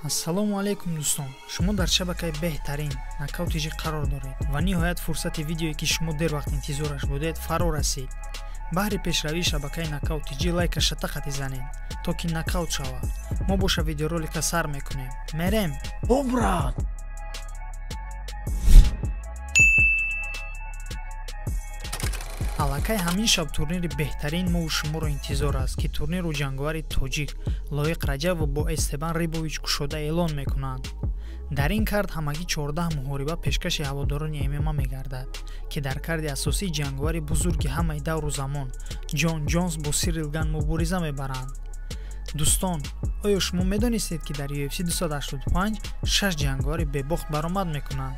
Ассалому алайкум дӯстон, шумо дар шабакаи беҳтарин Нокаут ТЖ қарор доред ва ниҳоят фурсати видеое ки шумо дер вақт интизораш будед фаро расид. Баҳри пешравии шабакаи Нокаут ТЖ лайка шатақати занед, то ки нокаут шавад. Мо боша видеоролика сар мекунем. Мерем! О, брат! Аллакай ҳамин шаб турнири беҳтарин мову шуморо интизор аст, ки турниру ҷанговари тоҷик Лоиқ Раҷабов бо Эстебан Рибович кушода эълон мекунанд. Дар ин кард ҳамагӣ 14 муҳориба пешкаши ҳаводорони ММА мегардад, ки дар карди асосии ҷанговари бузурги ҳамаи давру замон Ҷон Ҷонс бо Сирил Ган мубориза мебаранд. Дӯстон, оё шумо медонистед, ки дар UFC 285 шаш ҷанговари бебохт баромад мекунанд?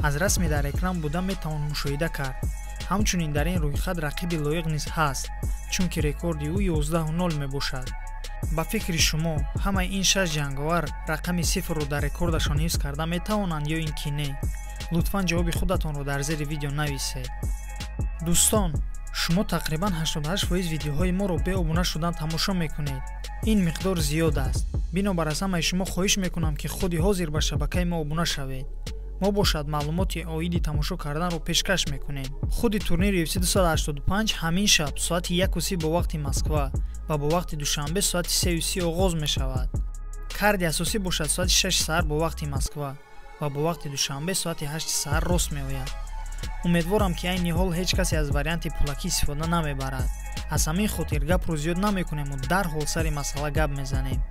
Аз расми дар экран буда метавон мушоҳида кард. Ҳамчунин дар ин рӯйхат рақиби Лоиқ низ ҳаст, чунки рекорди ӯ 11-0 мебошад. Ба фикри шумо, ҳамаи ин шаш ҷанговар рақами сифрро дар рекордашон ҳифз карда метавонанд ё ин ки не? Лутфан ҷавоби худатонро дар зери видео нависед. Дӯстон, шумо тақрибан 88% видеоҳои моро беобуна шудан тамошо мекунед. Ин миқдор зиёд аст. Бинобар аз ҳамаи шумо хоҳиш мекунам, ки худи ҳозир ба шабакаи мо обуна шавед. Мо бошад маълумоти оиди тамошо карданро пешкаш мекунем. Худи турнири UFC 285 ҳамин шаб соати 1:30 бо вақти Москва ва бо вақти Душанбе соати 3:30 оғоз мешавад. Карди асосӣ бошад соати 6 саҳар бо вақти Москва ва бо вақти Душанбе соати 8 саҳар рост меояд. Умедворам, ки айни ҳол ҳеҷ касе аз варианти пулакӣ истифода намебарад. Аз ҳамин хотир гапро зиёд намекунему дарҳол сари масъала гап мезанем.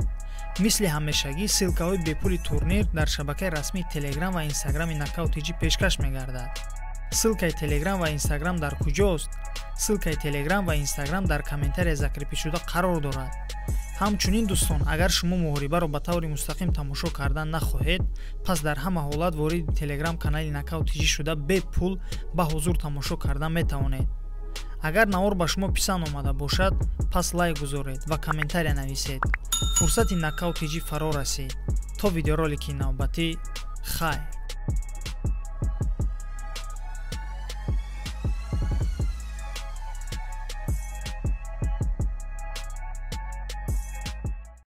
Мисли ҳамешагӣ ссылкаҳои бепули турнир дар шабакаи расмии Телеграм ва Инстаграми Нокаут ТЖ пешкаш мегардад. Ссылкаи Телеграм ва Инстаграм дар куҷост? Ссылкаи Телеграм ва Инстаграм дар комментария закрепишуда қарор дорад. Ҳамчунин дӯстон, агар шумо муҳорибаро ба таври мустақим тамошо кардан нахоҳед, пас дар ҳама ҳолат вориди Телеграм канали Нокаут ТЖ шуда бепул ба ҳузур тамошо кардан метавонед. Агар навор ба шумо писанд омада бошад, пас лайк гузоред ва комментария нависед. Фурсати Нокаут ТЖ фаро расид. То видеоролики навбатӣ, хайр.